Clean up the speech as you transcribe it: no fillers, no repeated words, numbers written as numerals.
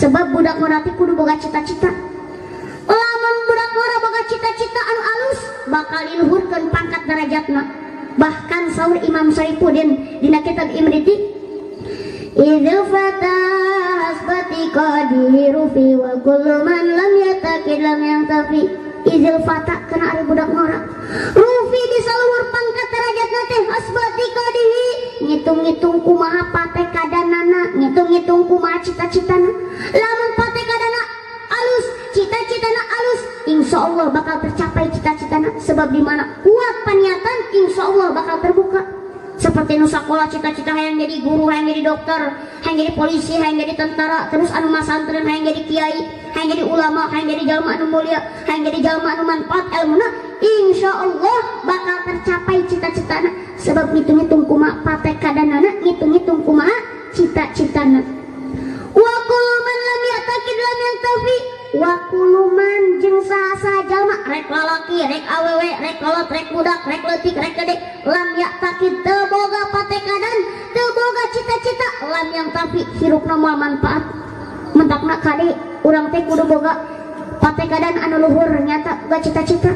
Sebab budak ngora teh kudu boga cita-cita. Lamun budak ngora boga cita-cita anu alus bakal diluhurkeun pangkat derajatna. Bahkan saur Imam Saifuddin dina kitab Imriti, idza fata hasbati qadiru fi wa kullu man lam yatakid lam yantafi. Izil fata kana ari budak ngora rufi disaluhur pangkat derajatna teh hasbati qadihi, ngitung-ngitung kumaha patekadanana, ngitung-ngitung kumaha cita-citana. Lamun patekadana alus, cita-citana alus, insyaallah bakal tercapai cita-citana. Sebab di mana kuat paniatan, insyaallah bakal terbuka. Seperti nu sakola cita-cita hayang jadi guru, hayang jadi dokter, hayang jadi polisi, hayang jadi tentara, terus anu masantren hayang jadi kiai, hayang jadi ulama, hayang jadi jalma anu mulia, hayang jadi jalma anu manfaat ilmuna, insyaallah bakal tercapai cita-citana. Sebab ngitung-ngitung kumaha patekadanana, ngitung-ngitung kumaha cita-citana. Wa kullu man lam ya'taqid lam yantafi. Wa kullu man jeung saha-saha jalma, rek lalaki, rek awewe, rek kolot, rek budak, rek leutik, rek gede, lam ya'taqid teu boga patekadan, teu boga cita-cita, lam yantafi hirupna moal manfaat. Mentakna kade urang teh kudu boga patekadan anu luhur nyata boga cita-cita.